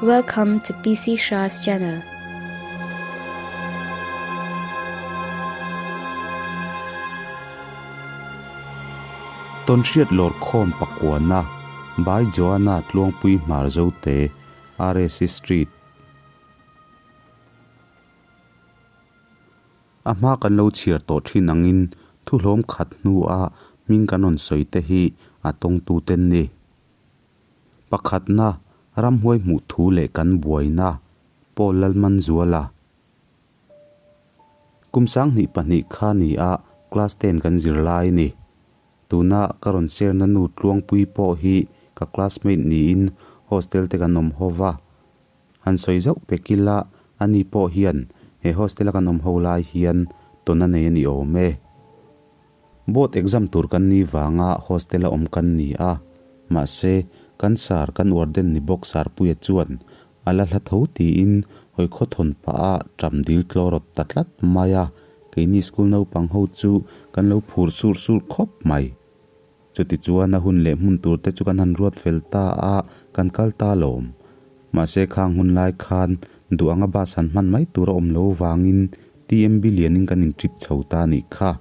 Welcome to PC Shah's channel. Tawnhriat lawrkhawm pakuana by Joanna Tluangpui Hmar Zote, RSC Street. A hma kan lo chhiar tawh thin angin thuhlawm khat hnua hming kan rawn sawi te hi a tawngtu ten ni. Pakhatna, ramhuai hmuh thu leh kan buaina, Paul Lalmanzuala. Kum 22 kha ni a class ten kan zir lai ni. Tuna ka rawn share na nu Tluangpui pawh hi ka classmate niin hostel te kan awm ho va. Han sawi zauh pek ila, ani pawh hian he hostel a kan awm ho lai hian tawn a nei a ni awm e. Board exam tur kan ni vanga hostel a awm kan ni a, mahse kan sar kan warden ni bawk Sarpuia chuan a la hla tho tiin hawi khaw thawn pah a ṭam dil tlaw rawt ta tlat mai a, keini school naupang ho chu kan lo phur sur sur khawp mai. Chutichuan a hun leh hmun tur te chu kan han ruat fel ta a, kan kal ta lawm. Mahse khang hun lai khan duh anga bus han hman mai tur a awm lo vangin TMB lianin kan in trip chho ta a nih kha.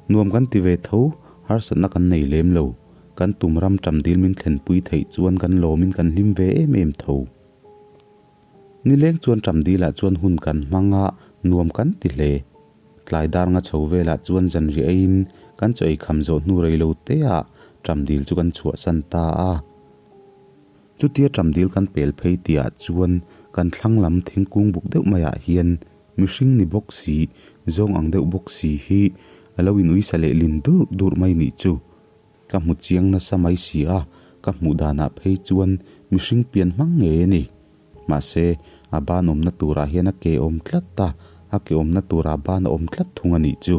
Nuam kan ti ve tho, harsatna kan nei lem lo. Kan tum ram ṭam dil min thlenpui theih chuan kan lawmin kan hlim ve em em tho. Nileng chuan ṭam dilah chuan hun kan hmang a, nuam kan ti hle. Tlai dar nga chho velah chuan zanriah eiin kan chaw ei kham zawh hnu rei lo te ah ṭam dil chu kan chhuahsan ta a. Chutia ṭam dil kan pel phei tihah chuan kan thlang lam thingkung buk deuh maiah hian mihring ni bawk si, zawng ang deuh bawk si hi a lo in uisa leh lin dur dur mai nih chu. Ka hmu chiang nasa mai si a, ka hmuh danah phei chuan mihring pian hmang ngei a ni. Mahse, a ban awmna turah hian a ke awm tlat a, a ke awmna turah ban a awm tlat thung a nih chu.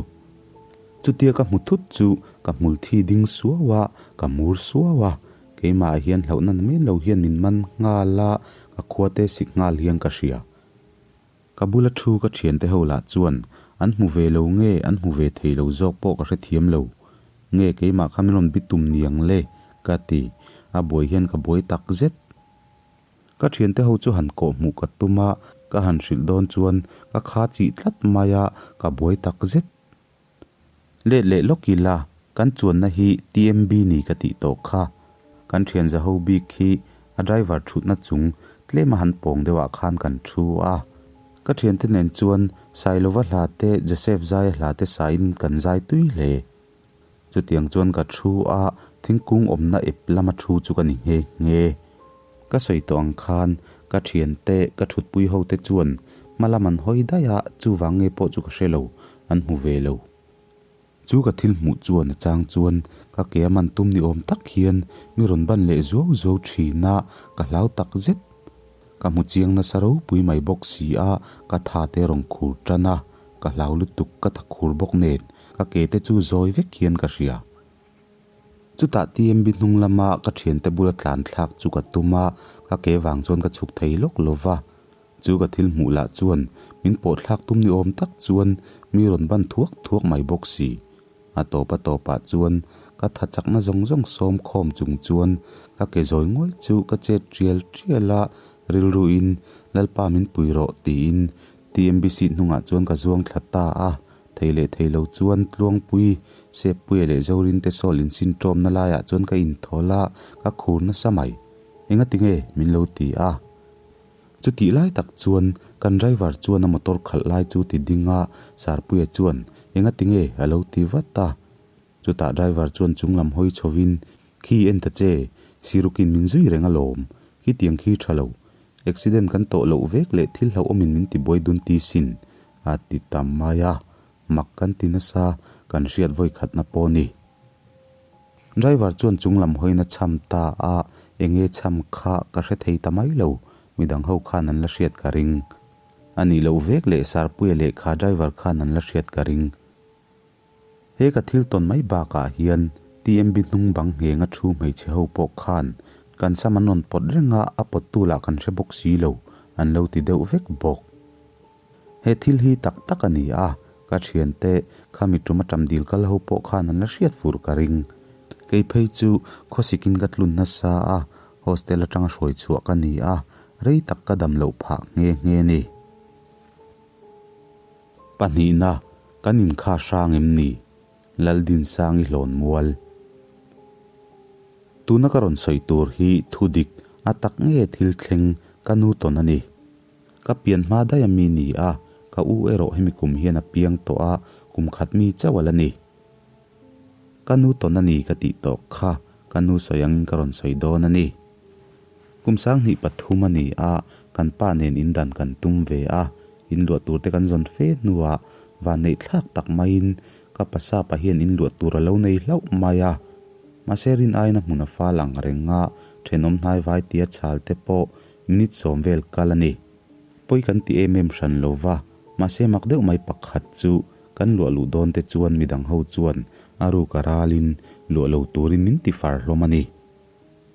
Chutia ka hmu thut chu ka hmul thi ding suau a, ka mur suau a, keimahah hian hlauhna na men lo hian min man nghal a, ka khua te sik nghal hian ka hria. Ka bula thu ka thiante ho lah chuan an hmu ve lo nge an hmu ve thei lo zawk pawh ka hrethiam lo. Nge keimah kha min rawn bitum niang le? ka ti. A buai hian ka buai tak zet. Ka thiante ho chu han kawh hmuh ka tum a, ka han hrilh dawn chuan ka kha chih tlat mai a, ka buai tak zet. Let leh lawk ila, kan chuanna hi TMB ni ka tih tawh kha. Kan thian za ho bik khi a driver thutna chung tlem a han pawng deuh ah khan kan thu a. Ka thiante nen chuan Sailova hla te Joseph Zaia hla te sain kan zai tui hle. Chutiang chuan ka thu a, thingkung awmna ep lama thu chu ka ni nghe nghe. Ka sawi tawh ang khan ka thiante, ka thutpui ho te chuan hma lam an hawi daih a, chuvang nge pawh chu ka hre lo, an hmu ve lo. Chu ka thil hmuh chuan a chang chuan ka ke a man tum ni awm tak hian mi rawn ban leh zuau zuau thin a, ka hlau tak zet. Ka hmu chiang nasa ropui mai bawk si a, ka tha te rawn khur tan a, ka hlau lutuk ka tha khur bawk nen ka ke te chu zawi vek hian ka hria. Chutah TMB hnung lama ka thiante bula tlan thlak chu ka tum a, ka ke vang chuan ka chhuk thei lawk lo va. Chu ka thil hmuh lah chuan min pawh thlak tum ni awm tak chuan mi rawn ban thuak thuak mai bawk si. A tawp a tawpah chuan ka tha chakna zawng zawng sawm khawm chung chuan ka ke zawi ngawih chu ka chet tial tial a, rilruin Lalpa min pui rawh tiin TMBC hnungah chuan ka zuang thla ta a, thei leh thei lo chuan Tluangpui, Seppuia leh Zorinte sawl insin ṭawmna laiah chuan ka inthawl a, ka khur nasa mai. Engati nge min lo ti a? Chutih lai tak chuan kan driver chuan a motor khalh lai chu ti ding a, Sarpuia chuan engati nge a lo ti vat a. Chutah driver chuan chung lam hawi chhovin, Khi en ta che, sirukin min zui reng alawm, khitiang khi tha lo, accident kan tawh loh vek leh thil hlauhawmin min ti buai dun ti sin, a ti ta mai a, mak kan ti nasa, kan hriat vawi khatna pawh a ni. Driver chuan chung lam hawina chham ta a, enge chham kha ka hre thei ta mai lo, midang ho khan an la hriat ka ring. A nih loh vek leh Sarpuia lehkha driver khan an la hriat ka ring. He ka thil tawn mai bakah hian TMB hnung bang nghenga thu hmeichhe ho pawh khan kan sam an rawn pawt reng a, a pawttu lah kan hre bawk si lo, an lo ti deuh vek bawk. He thil hi tak tak a ni a, ka thiante khami tum aṭam dil kal ho pawh khan an la hriat fur ka ring. Kei phei chu khawsikin ka tlun nasa a, hostel atanga hruai chhuah ka ni a, rei tak ka dam loh phah nghe nghe a ni. Pahnihna, kan inkha hrang em ni? Laldinsangi hlawn mual. Tuna ka rawn sawi tur hi thu dik a tak nge thil thleng ka nu tawn a ni. Ka pian hma daih a mi ni a, ka u erawh hemi kum hian a piang tawh a, kum khat mi chauh a la ni. Ka nu tawn a ni ka tih tawh kha ka nu sawi angin ka rawn sawi dawn a ni. Kum 2003 a ni a, kan pa nen indan kan tum ve a, inluah tur te kan zawn fe hnuah vanneih thlak tak maiin ka pasapa hian inluah tur a lo nei hlauh mai a. Mahse rin aiin a hmun a fal ang reng a, thenawm hnai vai tia chhal te pawh minute sawm vel kal a ni. Pawi kan ti em em hran lo va, mahse mak deuh mai pakhat chu kan luah luh dawn te chuan midang ho chuan a ruk a ralin luah lo turin min ti far hlawm a ni.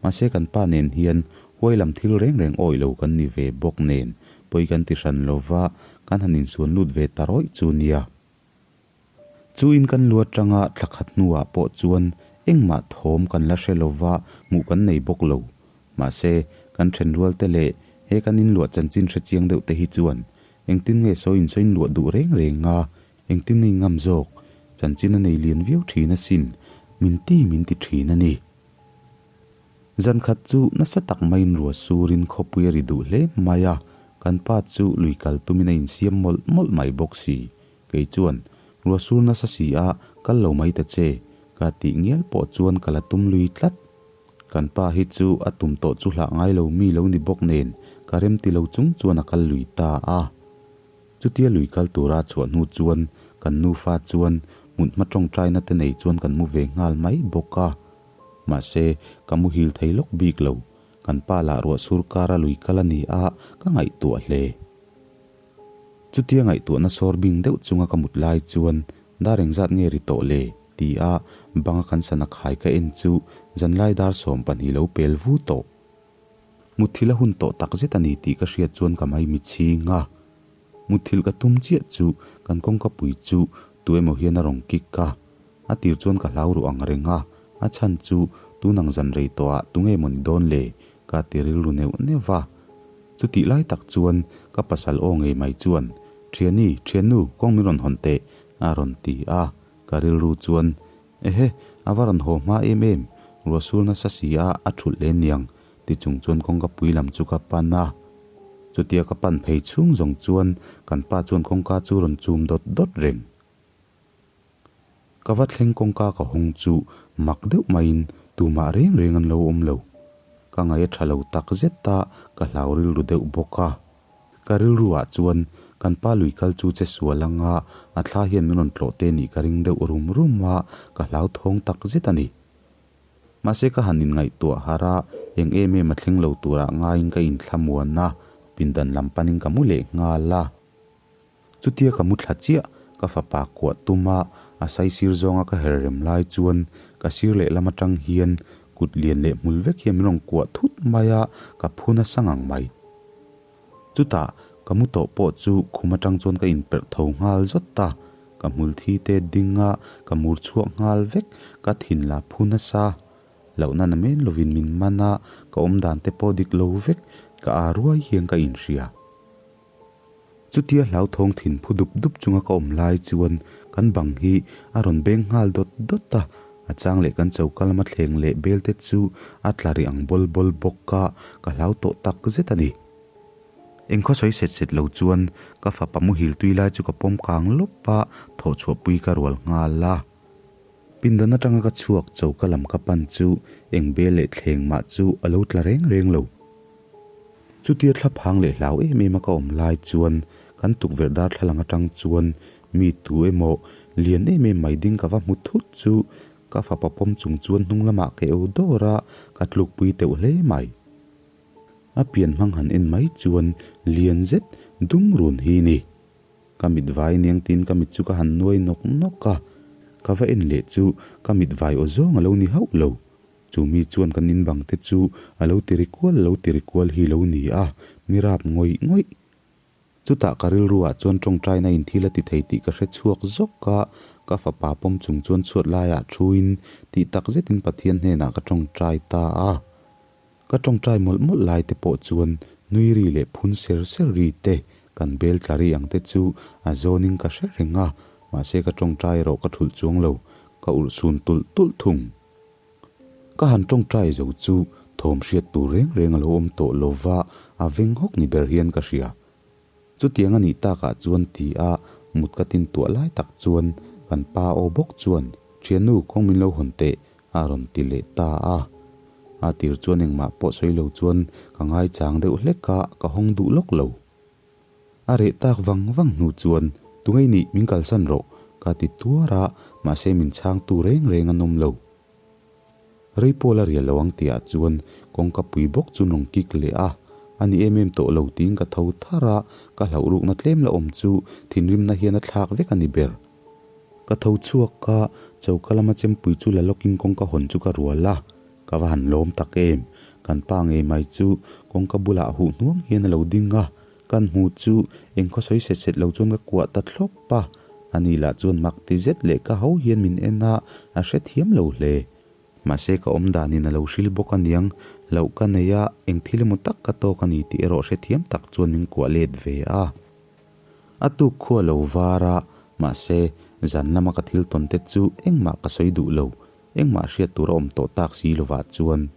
Mahse kan pa nen hian huai lam thil reng reng awih lo kan ni ve bawk nen pawi kan ti hran lo va, kan han insuan lut ve ta rawih chu nia. Chu in kan lu atanga thla khat hnuah pawh chuan engmah thawm kan la hre lo va, hmuh kan nei bawk lo. Mahse kan thenrual te leh he kan inluah chanchin hre chiang deuh te hi chuan engtin nge sawi in sawi inluah duh reng reng a, Engtin nei ngam zawk? Chanchin a nei lian viau thin asin, min ti min ti thin a ni. Zan khat chu nasa tak maiin rua surin khawpui a ri duh hle mai a, kan pa chu lui kal tumin a insiam mawlh mawlh mai bawk si. Kei chuan, Rua sur nasa si a, kal lo mai ta che, ka tih ngial pawh chuan ka la tum lui tlat. Kan pa hi chu a tum tawh chu hlah ngai lo mi lo ni bawk nen, ka rem ti lo chung chuan a kal lui ta a. Chutia lui kal tura chhuah hnu chuan kan nufa chuan mut hma tawngtaina te nei chuan kan mu ve nghal mai bawk a. Mahse, ka muhil thei lawk bik lo. Kan pa lah ruah sur kara lui kal a ni a, ka ngaihtuah hle. Chutia ngaihtuahna sawr bing deuh chunga ka mut lai chuan dar engzat nge ri tawh le? ti a banga kan sana khai ka en chu zanlai dar 12 lo pel vu tawh. Mutthilh a hun tawh tak zet a ni tih ka hriat chuan ka mai mi chhing a. Mutthilh ka tum chiah chu kan kawngka pui chu tu emaw hian a rawn kik a. A tir chuan ka hlau ruh ang reng a, a chhan chu tunang zan rei tawh ah tunge maw ni dawn le ka ti rilru neuh neuh va. Chutih lai tak chuan ka pasal aw ngei mai chuan, Thiani, thiannu, kawng min rawn hawn teh a rawn ti a. Ka rilru chuan Ehe, a va rawn haw hma em em, ruah sul nasa si a, a thulh hle niang, ti chung chuan kawngka pui lam chu ka pan a. Chutia ka pan phei chhung zawng chuan kan pa chuan kawngka chu rawn chum dawt dawt reng. Ka va thleng kawngka ka hawng chu mak deuh maiin tumah reng reng an lo awm lo. Ka ngaih a tha lo tak zet a, ka hlau rilru deuh bawk a. Ka rilru ah chuan kan pa lui kal chu che sual anga a thla hian min rawn tlawh te nih ka ring deuh rum rum a, ka hlau thawng tak zet a ni. Mahse ka han inngaihtuah harh a, eng em em a thleng lo turah ngaiin ka inthlamuan a, pindan lam panin ka mu leh nghal a. Chutia ka mu thla chiah, ka fapa kuah tum a, a saisir zawnga ka her rem lai chuan ka sir lehlam atang hian kut lian leh hmul vek hian min rawn kuah thut mai a, ka phu nasa ngang mai. Chutah ka mu tawh pawh chu khum atang chuan ka inperh tho nghal zawt a, ka hmul thi te ding a, ka mur chhuak nghal vek, ka thin la phu nasa. Lohna na men lovin min man a, ka awmdan te pawh dik lo vek, ka aa ruai hian ka inhria. Chutia hlauthawng thin phu dup dup chunga ka awm lai chuan kan bang hi a rawn beng nghal dawt dawt a, a chang leh kan choka lama thleng leh bel te chu a tla ri ang bawl bawl bawk a, ka hlau tawh tak zet a ni. Engkhaw sawi set set lo chuan ka fapa muhil tui lai chu ka pawm kang lawp a, thawh chhuahpui ka rual nghal a. Pindan atanga ka chhuak choka lam ka pan chu eng bel leh thleng mah chu a lo tla reng reng lo. Chutia thla phang leh hlau em em a ka awm lai chuan kan tukverh darthlalang atang chuan mi tu emaw lian em em mai ding ka va hmu thut chu ka fapa pawm chung chuan hnung lamah ka eu dawr a, ka tlukpui teuh hle mai. A pian hmang han en mai chuan lian zet dum run hi ni. Ka mit vai aniang tiin ka mit chu ka han nuai nawk nawk a, ka va en leh chu ka mit vai aw zawng a lo ni hauh lo. Chu mi chuan kan in bang te chu a lo ti ri kual a lo ti ri kual hi lo ni a, mi rap ngawih ngawih. Chutah ka rilru ah chuan tawngtaina in thil a ti thei tih ka hre chhuak zawk a, ka fapa pawm chung chuan chhuat laiah thuin tih tak zetin Pathian hnenah ka tawngtai ta a. Ka tawngtai mawlh mawlh lai te pawh chuan Nui ri leh phun ser ser ri te, kan bel tla ri ang te chu a zawnin ka hre reng a, mahse ka tawngtai erawh ka thulh chuang lo, ka ulh sun tulh tulh thung. Ka han tawngtai zo chu thawm hriat tur reng reng a lo awm tawh lo va, a veng hawk ni ber hian ka hria. Chutiang a nih takah chuan ti a mut ka tin tuah lai tak chuan kan pa aw bawk chuan, Thiannu, kawng min lo hawn teh, a rawn ti leh ta a. A tir chuan engmah pawh sawi lo chuan ka ngaichang deuh hlek a, ka hawng duh lawk lo. A reh tak vang vang hnu chuan, Tungei nih, min kalsan rawh, ka ti tuar a, mahse min chhangtu reng reng an awm lo. Rei pawh la rial lo ang tihah chuan kawngka pui bawk chu rawn kik leh a, a ni em em tawh lo tiin ka tho thar a, ka hlauh rukna tlem la awm chu thinrimna hian a thlak vek a ni ber. Ka tho chhuak a, choka lama chempui chu la lawkin kawngka hawn chu ka rual a, ka va han lawm tak em, kan pa ngei mai chu kawngka bulah huh hnuang hian a lo ding a, Kan hmu chu eng khaw sawi set set lo chuan ka kuah ta thlawp a, ani lah chuan mak ti zet leh ka ho hian min en a, a hrethiam lo hle. Mahse ka awm danin a lo hril bawk aniang, hlauh ka nei a, eng thil emaw tak ka tawk a ni tih erawh hrethiam tak chuan min kuah let ve a. A tuk khu a lo var a, mahse zan lama ka thil tawn te chu engmah ka sawi duh lo, engmah hriat tur a awm tawh tak si lovah chuan.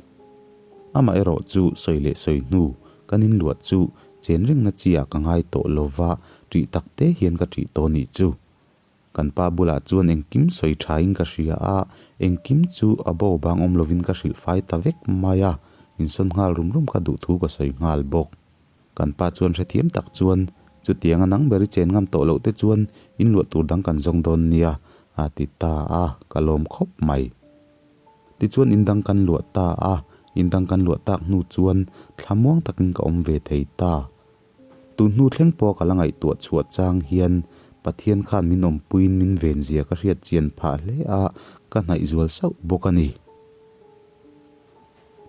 Amaherawh chu sawi leh sawi hnu kan inluah chu chen rengna chi ah ka ngai tawh lova ṭih tak te hian ka ṭih tawh nih chu. Kan pa bulah chuan engkim sawi ṭha in ka hria a, engkim chu a bo bang awm lovin ka hrilh fai ta vek mai a, insawn nghal rum rum kha duh thu ka sawi nghal bawk. Kan pa chuan hrethiam tak chuan, Chutianga nang ber i chen ngam tawh loh te chuan inluah tur dang kan zawng dawn nia, a ti ta a, ka lawm khawp mai. Tichuan in dang kan luah ta a, in dang kan luah tak hnu chuan thlamuang takin ka awm ve thei ta. Tun hnu thleng pawha ka la ngaihtuah chhuah chang hian Pathian khan min awmpuiin min ven zia ka hriat chian phah hle a, ka hnaih zual sauh bawk a ni.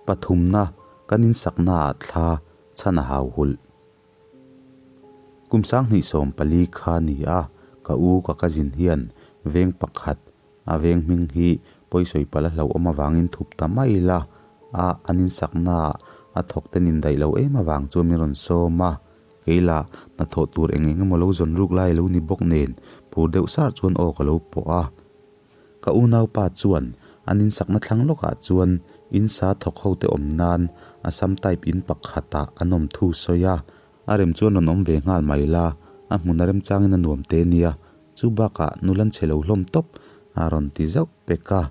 Pathumna, kan insaknaah thla chhan a hau hulh. Kum 2014 kha ni a, ka u ka cousin hian veng pakhat A veng hming hi pawisawi palh a hlauhawm avangin thup ta mai ila a, an insaknaah a thawk ten indaih lo em avang chuan min rawn sawm a, keila hnathawh tur eng eng emaw lo zawn ruk lai lo ni bawk nen phur deuh sar chuan aw ka lo pawh a. Ka unaupa chuan an insakna thlang lawkah chuan insa thawk ho te awm nan Assam type in pakhatah an awm thu sawi a, a rem chuan rawn awm ve nghal mai la, a hmun a remchangin a nuam te nia, Chu bakah nula chhe lo hlawm tawp a rawn ti zauh pek a,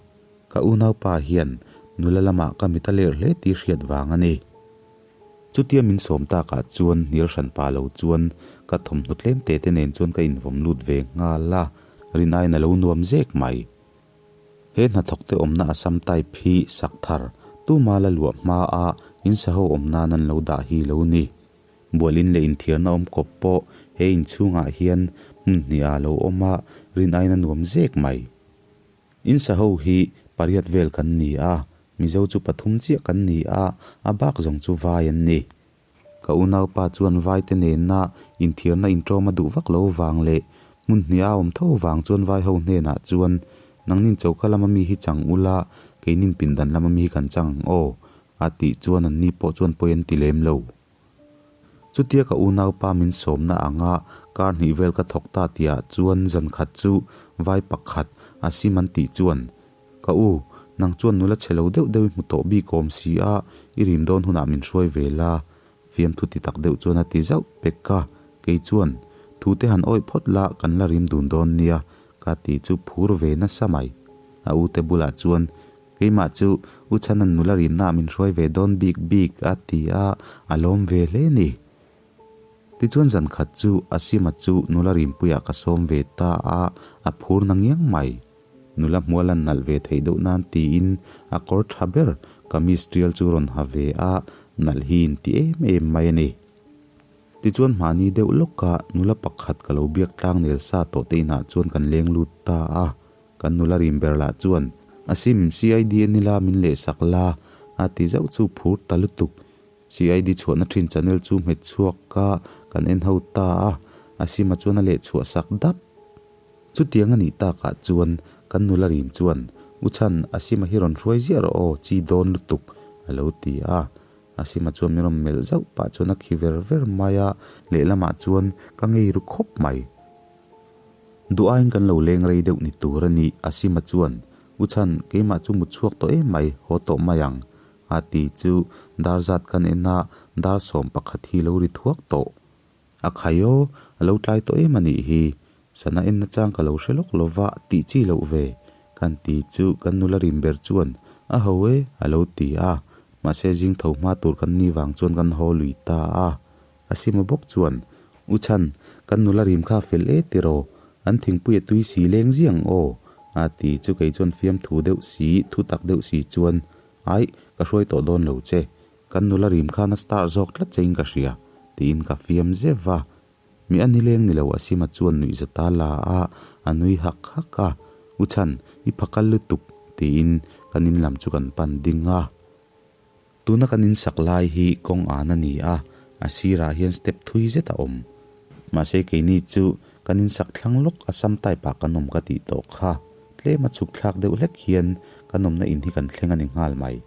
ka unaupa hian nula lamah ka mit a ler hle tih hriat vang a ni. Chutia min sawm takah chuan hnial hran pa lo chuan ka thawmhnaw tlem te te nen chuan ka invawm lut ve nghal a, rinaiin a lo nuam zek mai. He hnathawkte awmna Assam type hi sak thar tuma la luah hma a in saho awm nan an lo dah hi lo ni. Bualin leh inthiarna awm kawp pawh he inchhungah hian hmun hnih ah lo awm a, rin aiin a nuam zek mai. In sa ho hi pariat vel kan ni a, Mizo chu pathum chiah kan ni a, a bak zawng chu vai an ni. Ka unaupa chuan vai te nena inthiarna inṭawm a duh vak lo vang leh hmun hnih a awm tho vang chuan vai ho hnenah chuan, Nangnin choka lama mi hi chang ula, keinin pindan lama mi hi kan chang ang aw, a tih chuan anni pawh chuan pawi an ti lem lo. Chutia ka unaupa min sawmna anga kar hnih vel ka thawk ta tihah chuan zan khat chu vai pakhat a sim an tih chuan, Ka u, nang chuan nula chhe lo deuh deuh i hmu tawh bik awm si a, i rim dawn hunah min hruai ve la, fiamthu ti tak deuh chuan a ti zauh pek a, kei chuan, Thu te han awih phawt la, kan la rim dun dawn nia, ka ti chu phur ve nasa mai. A ute bulah chuan, Keimah chu U Chhanan nula rimnaah min hruai ve dawn bik bik a ti a, a lawm ve hle ni. Tichuan zan khat chu Asima chu nula rimpuiah ka sawm ve ta a, a phur na ngiang mai. Nula hmual an nalh ve theih deuh nan tiin a kawr tha ber kamis tial chu rawn ha ve a, nalh hi inti em em mai a ni. Tichuan hmahni deuh lawka nula pakhat ka lo biak tlang nel sa tawh te inah chuan kan leng lut ta a. Kan nula rim ber lah chuan, A sim, CID a nila min lehsak la, a ti zauh chu phur ta lutuk. CID chhuahna thin channel chu hmet chhuak ka kan en ho ta a, a sima chuan a leh chhuah sak dap. Chutiang a nih takah chuan kan nula rim chuan, U Chhan, a sima hi rawn hruai ziah rawh aw, chi dawn lutuk, a lo ti a. Asima chuan min rawn melh zauh pah chuan a khi ver ver mai a, lehlamah chuan ka ngei ru khawp mai. Duh aiin kan lo leng rei deuh ni tur a ni, Asima chuan, U Chhan, keimah chu mut chhuak tawh em mai, haw tawh mai ang, a ti chu dar zat kan en a, dar 11 hi lo ri thuak tawh. A khai aw, a lo tlai tawh em a nih hi, sana en nachang ka lo hre lawk lo va tih chi loh ve, kan ti chu kan nula rim ber chuan a ho e a lo ti a, mahse zing tho hma tur kan ni vang chuan kan haw lui ta a. A sima bawk chuan, U Chhan, kan nula rim kha fel e tiraw, an thingpui a tui si leng ziang aw, a ti chu kei chuan fiamthu deuh si, thu tak deuh si chuan, Aih, ka hruai tawh dawn lo che, Kan nula rim khan a star zawk tlat che in ka hria, tiin ka fiam zeuh a. Mi a nileng ni lo Asima chuan nuih za ta la a, a nui hak hak a. U Chhan, i pha kal lutuk, tiin kan in lam chu kan pan ding a. Tuna kan in sak lai hi kawng an a ni a, a sirah hian step thui zet a awm. Mahse keini chu kan in sak thlang lawk a sam type ah kan awm ka tih tawh kha. Tlem a chhuk thlak deuh hlek hian kan awmna in hi kan thleng a ni nghal mai.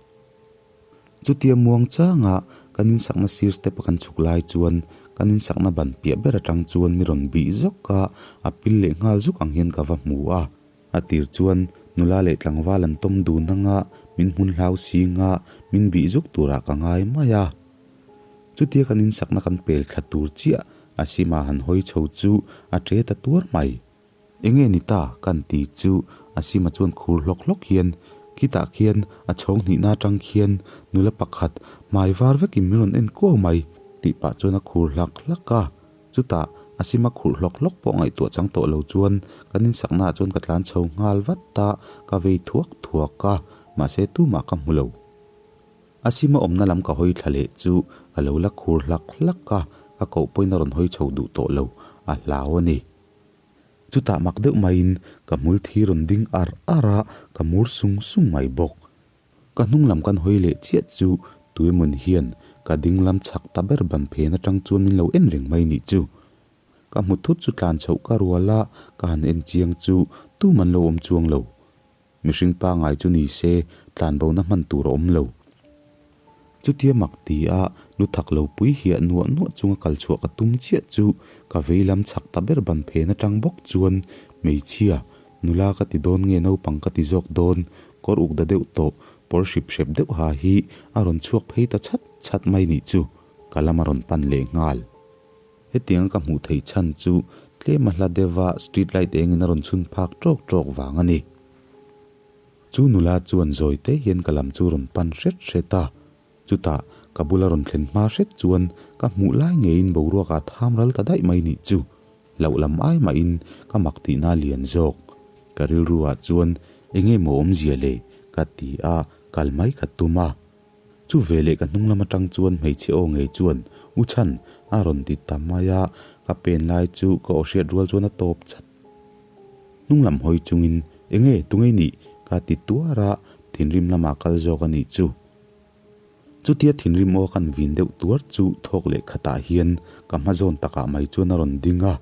Chutia muang changa kan insakna sir step a kan chhuk lai chuan kan insakna ban piah ber atang chuan mi rawn bih zawk a, a pil leh nghal zuk ang hian ka va hmu a. A tir chuan nula leh tlangval an tawm dun anga min hmun hlau singa min bih zuk turah ka ngai mai a. Chutia kan insakna kan pel thla tur chiah a sima han hawi chho chu a ṭe ta tuar mai. Enge ni ta kan ti chu Asima chuan khur hlawk hlawk hian khitah khian a chhawng hnihna atang khian nula pakhat hmai var vekin min rawn en kuau mai tih pah chuan a khur hlak hlak a. Chutah Asima khurh hlawk hlawk pawh ngaihtuah chang tawh lo chuan kan insaknaah chuan ka tlan chho nghal vat a, ka vei thuak thuak a, mahse tumah ka hmu lo. Asima awmna lam ka hawi thla leh chu a lo la khur hlak hlak a, ka koh pawhin a rawn hawi chho duh tawh lo, a hlau a ni. Chutah mak deuh maiin ka hmul thi rawn ding ar ar a, ka mur sung sung mai bawk. Ka hnung lam kan hawi leh chiah chu Tuimun hian ka ding lam chhak ta ber ban phen atang chuan min lo en reng mai nih chu. Ka hmu thut chu tlan chhoh ka rual a, ka han en chiang chu tum an lo awm chuang lo. Mihring pangai chu ni se tlanbona hman tur a awm lo. Chutia mak ti a lu thak lo pui hiah nuah nuah chunga kal chhuah ka tum chiah chu ka vei lam chhak ta ber ban phen atang bawk chuan hmeichhia, nula ka ti dawn nge naupang ka ti zawk dawn, kawr uk da deuh tawh, pawr hrip hrep deuh ha hi a rawn chhuak phei ta chhat chhat mai nih chu ka lam a rawn pan leh nghal. Hetianga ka hmuh theih chhan chu tlem a hla deuha street light engin a rawn chhun phak tawk tawk vang a ni. Chu nula chuan zawi te hian ka lam chu rawn pan hret hret a, chutah ka bula rawn thlen hma hret chuan ka hmuh lai ngeiin boruak ah tham ral ta daih mai nih chu hlauh lam ai mahin ka mak tihna lian zawk. Ka rilru ah chuan enge maw awmzia le ka ti a, kal mai ka tum a. Chu veleh ka hnung lam atang chuan hmeichhe aw ngei chuan U Chhan a rawn ti ta mai a, ka pen lai chu ka aw hriat rual chuan a tawp chat. Hnung lam hawi chungin Enge tungei nih? ka ti tuar a, thinrim lamah kal zawk a nih chu. Chutia thinrim aw kan vin deuh tuar chu thawk leh khatah hian ka hma zawn takah mai chuan a rawn ding a,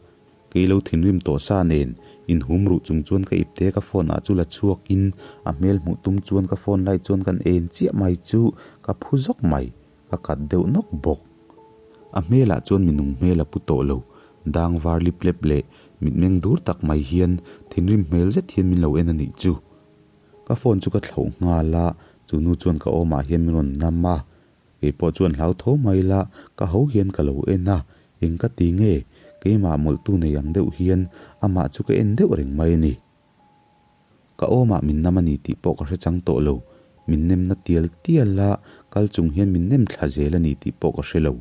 Kei lo thinrim tawh sa nen inhum ruh chung chuan ka ipte ka phone ah chu la chhuak in a hmel hmuh tum chuan ka phone light chuan kan en chiah mai chu ka phu zawk mai, ka kat deuh nawk bawk. A hmel ah chuan minung hmel a pu tawh lo, dang var lip lep leh mitmeng dur tak mai hian thinrim hmel zet hian min lo en a nih chu. Ka phone chu ka thlauh nghal a, chu nu chuan ka awmah hian min rawn nam a, Kei pawh chuan hlau tho mai la, ka ho hian ka lo en a, eng ka ti nge, keimah mawlhtu nei ang deuh hian amah chu ka en deuh reng mai a ni. Ka awmah min nam a ni tih pawh ka hre chang tawh lo, min nemna tial tial a, kal chung hian min nem thla zel a ni tih pawh ka hre lo.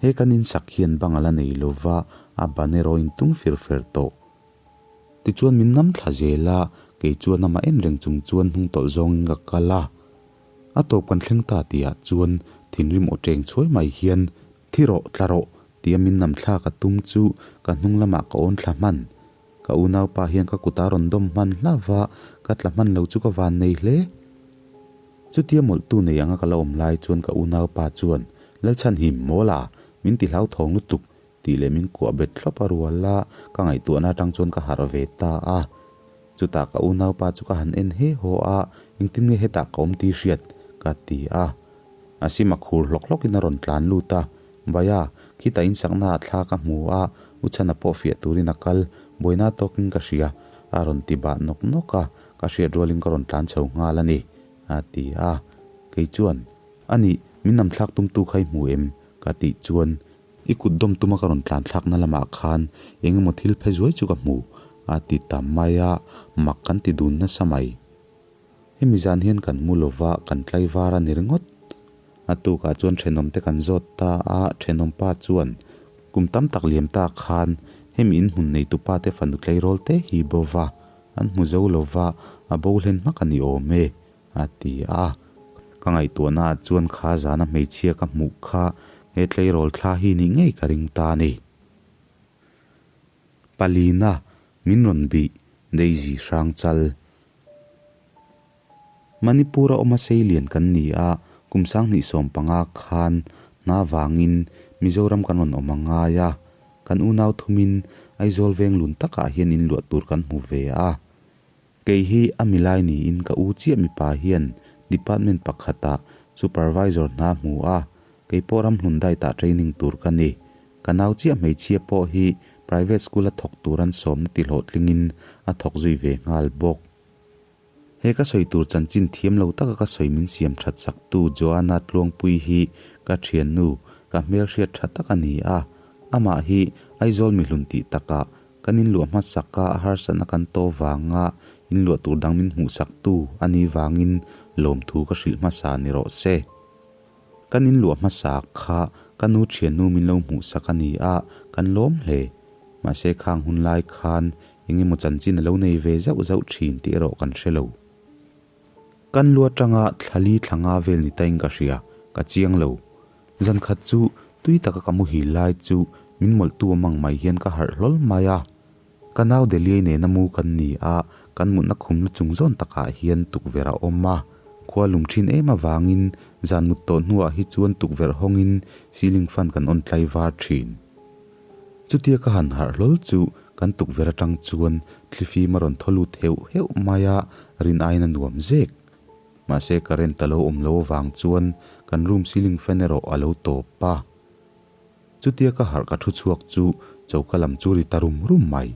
He kan insak hian bang a la nei lo va, a ban erawh in tung fir fer tawh. Tichuan min nam thla zel a, kei chuan amah en reng chung chuan hnung tawlh zawngin ka kal a. A tawp kan thleng ta tihah chuan thinrim aw cheng chhuai mai hian, Thi rawh, tla rawh, tia min nam thlak a tum chu ka hnung lamah ka awn thla hman. Ka unaupa hian ka kut a rawn dawm hman hlauh va, ka tla hman lo chu ka van nei hle. Chutia mawlhtu nei anga ka la awm lai chuan ka unaupa chuan, Lalchhanhim, Mawla, min ti hlauthawng lutuk, tih leh min kuah bet thlawp a rual a, ka ngaihtuahna atang chuan ka harh ve ta a. Chutah ka unaupa chu ka han en he haw a, engtin nge hetah ka awm tih hriat? ka ti a. A sim a khur hlawk hlawkin a rawn tlan lut a, Baya, khitah in saknaah thla ka hmu a, u chhana pawh fiah turin a kal, buaina tawkin ka hria, a rawn ti bah nawk nawk a, ka hriat rualin ka rawn tlan chho nghal a ni, a ti a. Kei chuan, A nih, min nam thlak tumtu kha i hmu em? ka tih chuan, I kut dawm tuma ka rawn tlan thlakna lamah khan eng emaw thil phe zuai chu ka hmu, a ti ta mai a, mak kan ti dun nasa mai. Hemi zan hian kan mu lova kan tlaivar a ni ringawt. A tukah chuan thenawmte kan zawt ta a, thenawmpa chuan kum tam tak liam ta khan hemi inhmun neitupa te fanu tleirawl te hi bo va, an hmu zo lova a bo hlen hmak a ni awm e, a ti a. Ka ngaihtuahna ah chuan kha zana hmeichhia ka hmuh kha he tleirawl thla hi nih ngei ka ring ta a ni. Palina min rawn bih Daisy Hrangchal. Manipur-a awma seilian kan ni a, kum 2015 khan hna vangin Mizoram kan rawn awm a ngai a, kan unau thumin Aizawl veng lun takah hian inluah tur kan hmu ve a. Kei hi a milai niin ka u chiah mipa hian department pakhatah supervisor hna hmu a, kei pawh ramhlun diet-ah training tur ka ni. Ka nau chiah hmeichhia pawh hi private school-a thawk tur an sawmna tihlawhtlingin a thawk zui ve nghal bawk. He ka sawi tur chanchin thiam lo taka ka sawi min siam that sak tu Joanna Tluangpui hi ka thiannu, ka hmelhriat tha tak a ni a. Amah hi Aizawl mihlun tih takah kan inluah hmasak a harsatna kan to vanga inluah tur dang min hmuhsak tu a nih vangin lawmthu ka hrilh hmasa ni rawh se. Kan inluah hmasa kha ka nu thiannu min lo hmuhsak a ni a, kan lawm hle. Mahse khang hun lai khan eng emaw chanchin a lo nei ve zauh zauh thin tih erawh kan hre lo. Kan lu atanga thlali thla nga vel ni tain ka hria, ka chiang lo. Zan khat chu tui taka ka muhil lai chu min mawlhtu awm ang mai hian ka harh hlawl mai a. Ka nau Deliai nena mu kan ni a, kan mutna khum lu chung zawn takah hian tukverh a awm a. Khua lum thin em avangin zan mut tawh hnuah hi chuan tukverh hawngin ceiling fan kan on tlai var thin. Chutia ka han harh hlawl chu kan tukverh atang chuan thlifim a rawn thaw lut heuh heuh mai a, rin aiin a nuam zek. Mahse current a lo awm lo avang chuan kan room ceiling fan erawh a lo tawp a. Chutia ka harh ka thu chhuak chu choka lam chu ri ta rum rum mai.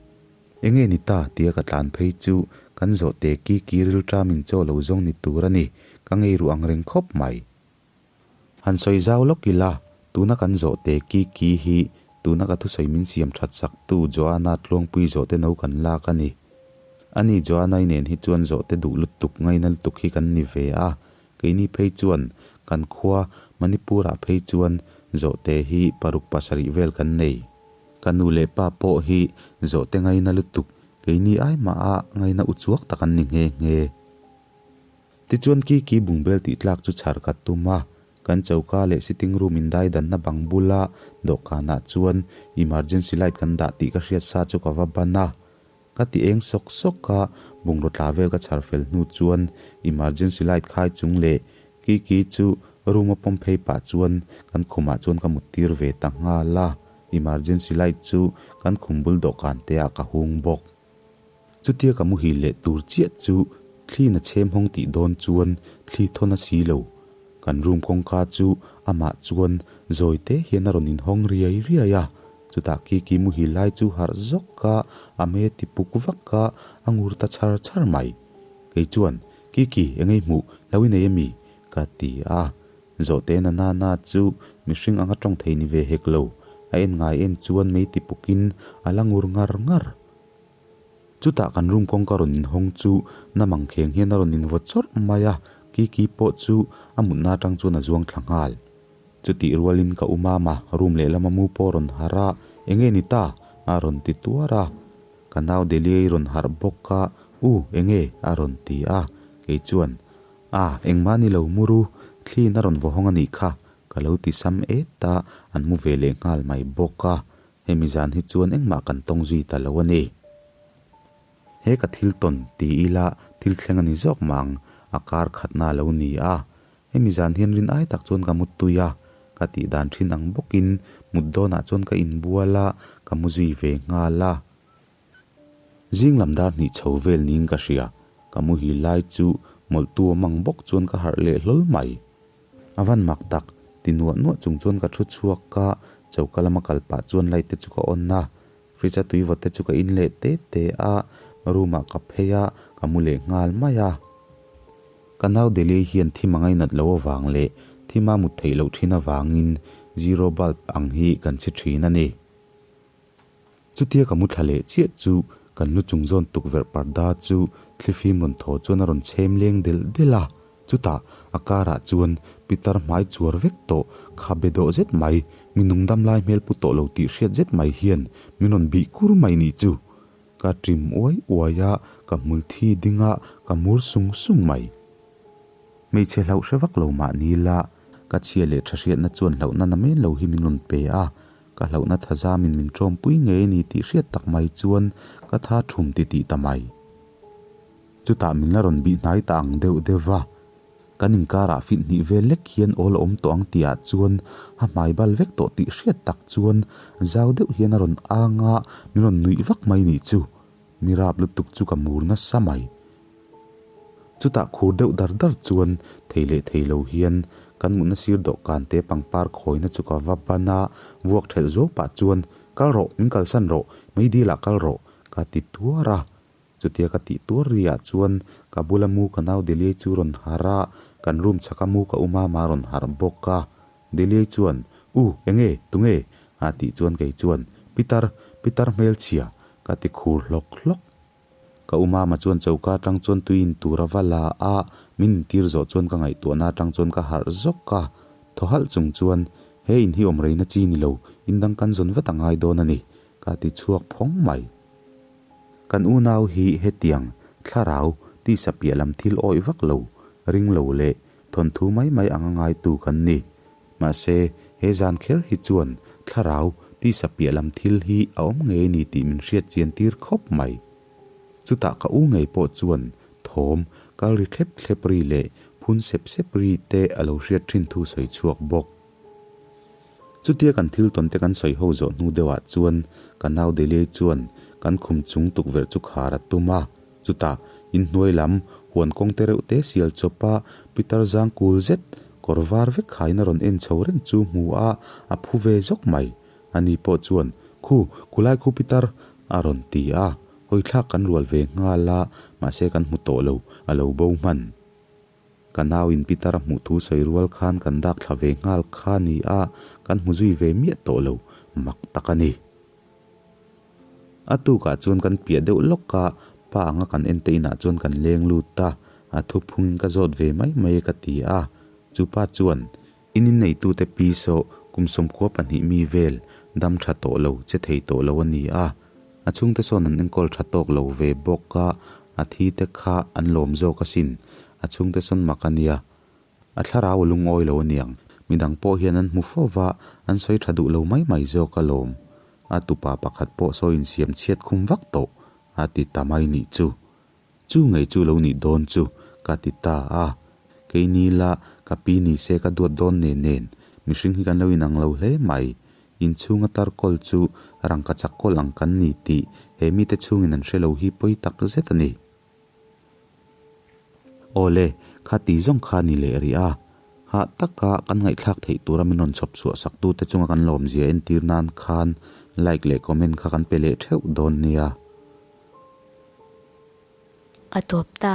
Enge ni ta tia ka tlan phei chu kan zawh te ki ki rilṭam in chaw lo zawng ni tur a ni, ka ngei ruh ang reng khawp mai. Han sawi zau lawk ila, tuna kan zawh te ki ki hi tuna ka thusawi min siam that sak tu Joanna Tluangpui zawh te no kan lak a ni. Ani Joanna-i nen hi chuan zawh te duh lutuk ngaina lutuk hi kan ni ve a, Keini phei chuan kan khua Manipur-ah phei chuan zawhte hi paruk pasarih vel kan nei. Ka nu leh pa pawh hi zawhte ngaina lutuk, keini ai maha ngaina uchuak tak an ni nghe nghe. Tichuan Kiki bungbel tih tlak chu chhar ka tum a, kan choka leh sitting room indaidanna bang bula dawhkanah chuan emergency light kan dah tih ka hriat sa chu ka va ban a. Ka ti eng sawk sawk a, bungraw tla vel ka chhar fel hnu chuan emergency light khai chung leh Kiki chu room a pawm phei pah chuan kan khumah chuan ka mut tir ve ta nghal a, emergency light chu kan khum bul dawhkan te ah ka hung bawk. Chutia ka muhil leh tur chiah chu thli na chhem hawng tih dawn chuan thli thawn a si lo. Kan room kawngka chu amah chuan zawi te hian a rawn inhawng riai riai a, Chutah Kiki muhil lai chu harh zawk a, a me ti puk vak a, a ngur ta chhar chhar mai. Kei chuan, Kiki, eng ei hmuh, lo i nei ami? ka ti a. Zawhte na na na chu mihring anga tawng thei ni ve hek lo, a en ngai en chuan mei ti pukin a la ngur ngar ngar. Chutah kan room kawngka rawn inhawng chu na mangkheng hian a rawn invaw chawrh mai a, Kiki pawh chu a mutna atang chuan a zuang thla nghal. Chutih rualin ka u mama room lehlama mu pawh rawn harh a, Enge ni ta? a rawn ti tuar a. Ka nau Deliei rawn harh bawk a, U, enge? a rawn ti a. Kei chuan, A, engmah ni lo mu ru, thliin a rawn vaw hawng a nih kha, ka lo ti sam et a, an mu ve leh nghal mai bawk a. Hemi zan hi chuan engmah kan tawng zui ta lo a ni. He ka thil tawn ti ila thil thleng a ni zawk mah ang, a kar khatna a lo ni a. Hemi zan hian rin ai tak chuan ka mu tui a, ka tih dan thin ang bawkin mut dawnah chuan ka inbual a, ka mu zui ve nghal a. Zing lam dar hnih chho vel niin ka hria, ka muhil lai chu mawlhtu awm ang bawk chuan ka harh leh hlawl mai. A van mak tak, ti nuah nuah chung chuan ka thu chhuak a, choka lama kal pah chuan light te chu ka on a, fridge a tui vawt te chu ka in leh te te a, room ah ka phei a, ka mu leh nghal mai a. Ka nau Delhi hian thim a ngainat loh avang leh thim a mut theih loh thin avangin zero bulb ang hi kan chhi thin a ni. Chutia ka mu thla leh chiah chu kan lu chung zawn tukverh parda chu thlifim rawn thaw chuan a rawn chhem leng delh delh a. Chutah a karah chuan pitar hmai chuar vek tawh kha be dawh zet mai, mi nung dam lai hmel pu tawh lo tih hriat zet mai hian min rawn bih kur mai nih chu. Ka ṭim uai uai a, ka hmul thi ding a, ka mur sung sung mai. Hmeichhe hlauh hre vak lo mah ni la, ka chhia leh ṭha hriatna chuan hlauhna na men lo hi min rawn pe a, ka hlauhna thazamin min ṭawmpui ngei a ni tih hriat tak mai chuan ka tha ṭhum titih ta mai. Chutah min la rawn bih hnai ta ang deuh deuh va, kan inkarah fit hnih vel lek hian awl a awm tawh ang tihah chuan a hmai bal vek tawh tih hriat tak chuan zau deuh hian a rawn ang a, min rawn nuih vak mai nih chu. Mi rap lutuk chu ka mur nasa mai. Chutah khur deuh dar dar chuan thei leh thei lo hian kan mutna sir dawhkan te pangpar khawina chu ka va ban a, vuak thelh zuau pah chuan, Kal rawh, min kalsan rawh, meidil ah kal rawh, ka ti tuar a. Chutia ka tih tuar riah chuan ka bula mu ka nau Deliai chu rawn harh a, kan room chhaka mu ka um a mah rawn harh bawk a. Deliai chuan, U, enge? Tunge? a tih chuan kei chuan, Pitar, Pitar hmelchhia, ka ti khur hlawk hlawk. Ka u mama chuan choka atang chuan tui in tur a va la a, min intir zawh chuan ka ngaihtuahna atang chuan ka harh zawk a. Thaw halh chung chuan, He in hi awm reina chi ni lo, in dang kan zawn vat a ngai dawn a ni, ka ti chhuak phawng mai. Kan unau hi hetiang thlarau tisa piah lam thil awih vak lo, ring lo leh thawnthu mai mai anga ngaitu kan ni. Mahse, he zan kher hi chuan thlarau tisa piah lam thil hi a awm ngei ni tih min hriat chian tir khawp mai. Chutah ka u ngei pawh chuan thawm kal ri thlep thlep ri leh phun sep sep ri te a lo hriat thin thu sawi chhuak bawk. Chutia kan thil tawn te kan sawi ho zawh hnu deuhah chuan ka nau Deliai chuan kan khum chung tukverh chu khar a tum a, chutah inhnuai lam huan kawng te reuh te sial chawp a Peter zang kul zet kawr var vek khain a rawn en chho reng chu hmu a, a phu ve zawk mai. Ani pawh chuan, Khu, khulai khu Peter! a rawn ti a, hawithlak kan rual ve nghal a, mahse kan hmu tawh lo, a lo bo hman. Ka nau in Peter a hmuh thu sawi rual khan kan dak thla ve nghal kha ni a, kan hmu zui ve miah tawh lo, mak tak a ni. A tukah chuan kan piah deuh lawk a, pa anga kan en te inah chuan kan leng lut a, a thu phungin ka zawt ve mai mai e ka ti a, chu pa chuan in inneitute pi saw kum 12 mi vel dam tha tawh lo che thei tawh lo a ni a, A chhungte sawn an enkawl tha tawk lo ve bawk a, a thi te kha an lawm zawk asin. A chhungte sawn mak a nia. A thlarau a lungawi lo aniang. Midang pawh hian an hmu fo va, an sawi tha duh lo mai mai zawk alawm. A tupa pakhat pawh sawi insiam chhiat khum vak tawh, a ti ta mai nih chu. Chu ngei chu lo nih dawn chu, ka ti ta a. Keini la, ka pi ni se ka duat dawn nen nen, mihring hi kan lo inang lo hle mai. Inchhunga tar kawl chu rangka chak kawl ang kan ni tih he mite chhungin an hre lo hi pawi tak zet a ni. Awle, kha ti zawng kha ni leh rih a. Hah taka kan ngaihthlak theih tura min rawn chhawp chhuah sak tute chunga kan lawmzia entir nan khan like leh comment kha kan pe leh theuh dawn nia. A tawp ta.